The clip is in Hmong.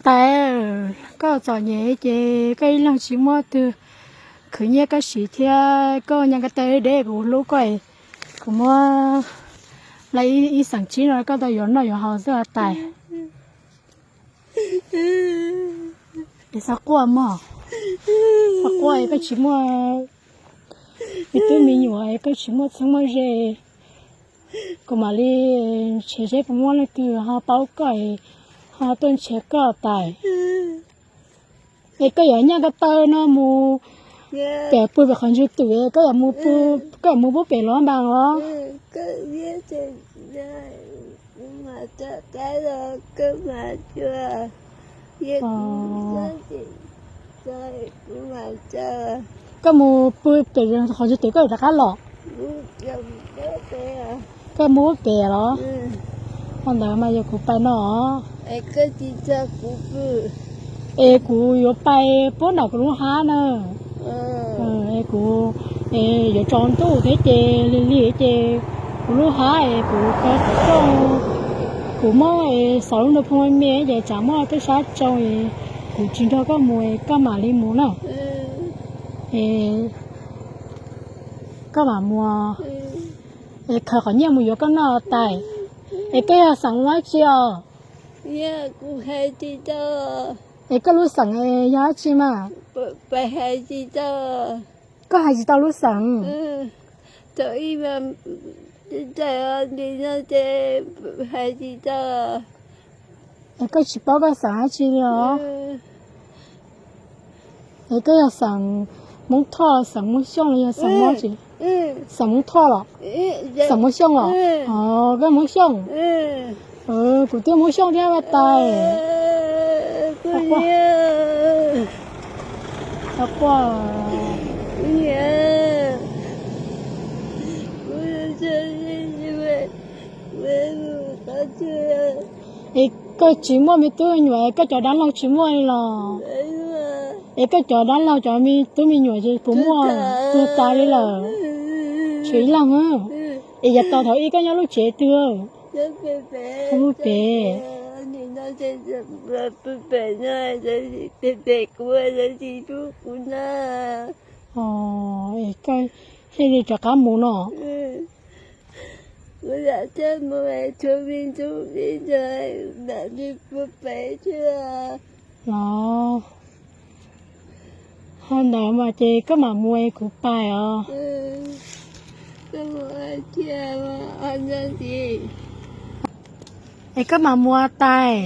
Tais, koj txom nyem ces koj ib leeg tsis muaj twg khwv nyiaj koj siv thiab, koj nyob ko taw deb, kuv hlub koj, kuv muab lawm ib xeem tsib no koj tau yuav noj yuav haus xwb os tais. Es txhob quaj mog, txhob quaj, koj tsis muaj me tub me nyuam, koj tsis muaj txheeb muaj ze, kuv mam li nrhiav seb puas muaj leej twg ho paub koj, ho tuaj nrhiav koj tais. Es koj yuav nyob ko taw no mus, pem pw pem qhov ntswg twm, koj yuav mus pw, koj yuav mus pub pem los npas los? Koj mus pw pem qhov ntswg twm koj yuav rov qab los? Koj mus pem los? Ho ntawd mas yog kuv pais no. Es kuv yuav pais puag nram kuv lub hab na. Es kuv yuav tsaus ntuj thiab ces lig lig ces kuv lub hab es kuv kov qhov rooj, kuv muab xauv lub nra phoo me ces tsam muaj tej sab tsoo es kuv tsis nrog koj mus es koj mam li mus na. Es koj mam mus, es khaws qhov nyiaj mus yuav koj noj tais. Es koj yog xeem dab tsi os? Es koj lub xeem yog dab tsi mas? Koj hais tsis tau lub xeem. Es koj tsis paub koj xeem dab tsi li os? Es koj yog xeem Hmoob Thoj, xeem Hmoob Xyooj los yog xeem Hmoob tsi? Xeem Hmoob Thoj los? Xeem Hmoob Xyooj los? Os, koj Hmoob Xyooj. Kuv twb Hmoob Xyooj thiab tais. Quaj. Es koj tsis muaj me tub me nyuam, koj cov dab laug tsis muaj li los? Es koj cov dab laug cov me tub me nyuam ces puas muaj, tuag tas li lawm? Tshuav ib leeg. Es yav tas thaum ub koj nyob lub tsev twg? Lub pem. Es koj thiaj li rov qab mus no? Los, ho ntawd mas ces koj mam mus es kuv pais os. Es koj mam mus tais.